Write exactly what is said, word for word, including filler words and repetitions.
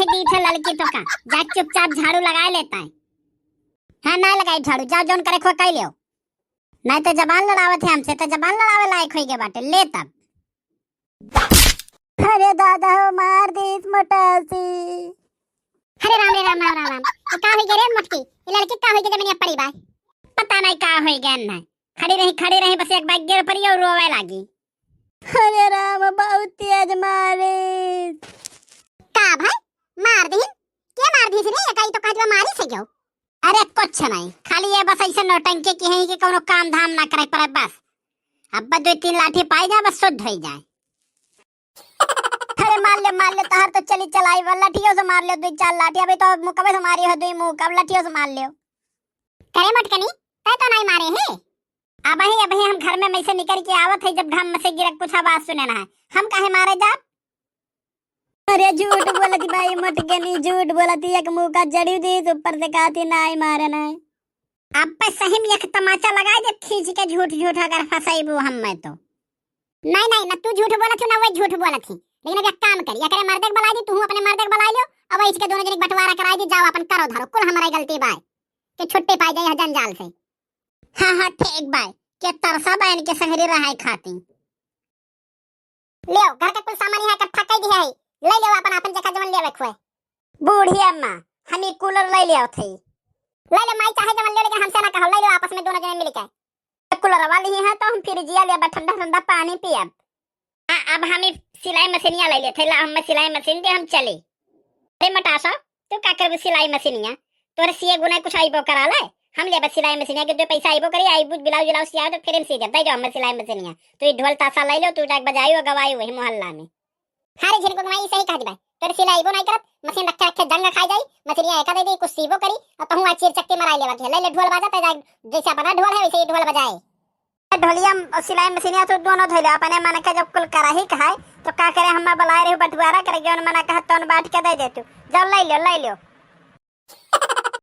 दीठ है ललकी तो का, जा चुपचाप झाड़ू लगाए लेता है। हाँ, ना लगाई झाड़ू, जाओ जौन करे खो कई लियो। नहीं तो जबान लड़ावत है हमसे, तो जबान लड़ावे लायक होई गए बाटे, ले तब। अरे दादा हो, मार दीस मोटासी। अरे राम रे राम, राम, राम, राम। ये का होई गए रे मोटकी? ये लड़की का होई गए जमीन पड़ी बा? पता नहीं का होई गए ना। खड़ी रही, खड़ी रही, बस एक बार गिर पड़ी और रोवे लागी। अरे राम, बहुत तेज मारे। का भाई, मार दीन? के मार दीस रे? एकाई तो कहत बा मारी से क्यों? अरे कुछ नहीं, खाली ये बस ऐसे नौटंकी की है कि कौनो काम धाम ना करे पड़े बस। अब बस दो तीन लाठी पाई जाए, बस शुद्ध हो जाए। अरे मार ले, मार ले, तहार तो चली चलाई बा, लठियों से मार ले, दो चार लाठी, अभी तो मुकबे से मारी हो, दो मुँह, अब लठियों से मार ले। करे मटकनी, तै तो नहीं मारे है। अबही, अबही हम घर में में से निकल के आवत है, जब घाम में से गिरक कुछ आवाज सुने ना है, हम काहे मारे जाब? अरे झूठ बोलती बाई मटकनी, झूठ बोलती, एक मुँह का जड़ी दी, ऊपर से कहती नहीं मारे नहीं। अब पे सही में एक तमाचा लगाई दे, खींच के झूठ झूठ अगर फंसाइबू हम में तो। नहीं, नहीं, ना तू झूठ बोलत ही, ना वही झूठ बोलत ही। लेकिन अब एक काम करी, एकरे मर्दे के बुलाई दी, तू अपने मर्दे के बुलाई लियो, अब इसके दोनों जने के बंटवारा कराई दी, जाओ अपन करो धरो, कुल हमारा गलती बाय। के छुट्टी पाई जाए यह जंजाल से। हाँ, हाँ, ठीक बाय, के तरसा बहन के संगरी रहाई खाती। लियो, घर का कुल सामान यहाँ इकट्ठा कर दिया है, ले लियो अपन, अपन जगह जवन लेवे खुए। बूढ़ी अम्मा, हम ई कूलर ले लियो थे। ले ले माई, चाहे जवन ले, लेकिन हमसे ना कहो, ले लियो आपस में दोनों जने मिलके। कूलरवा ली है तो हम फ्रिजिया लेबा, ठंडा ठंडा पानी पियब। आ, अब हम ई सिलाई मशीनिया ले लेते, ला हम सिलाई मशीन दे हम चले। अरे मटासा, तू का करबे सिलाई मशीनिया? तोरे सिए गुने कुछ आइबो करा ले? हम लेबा सिलाई मशीनिया के दो पैसा आइबो करी, आइबू ब्लाउज उलाउज सियाओ तो फिर हम सी देब, दे दो हमें सिलाई मशीनिया। तू ई ढोल तासा ले लो, तू जाके बजाइयो गवाइयो वही मोहल्ला में। हाँ रे झिनकुक माई, सही कहत बा। तोर सिलाइबो नाई करत, मशीन रखे रखे जंग खाई जाई, मशीनिया एका दे दे, कुछ सीबो करी, और तहूँ आज चीर चक्की मराई लेवा के। ले ले ढोल बाजा, ते जा, जैसे अपना ढोल है, वैसे ही ढोल बजाए। ढोलिया और सिलाई मशीनिया तो दोनों धोले, अपने मन के जब कुल कराही कहाई, तो का करे, हम्मा बुलाए रही बंटवारा करे, जौन मना कहा, तौन बांट के दे दे तू। जाओ, ले लो, ले लो।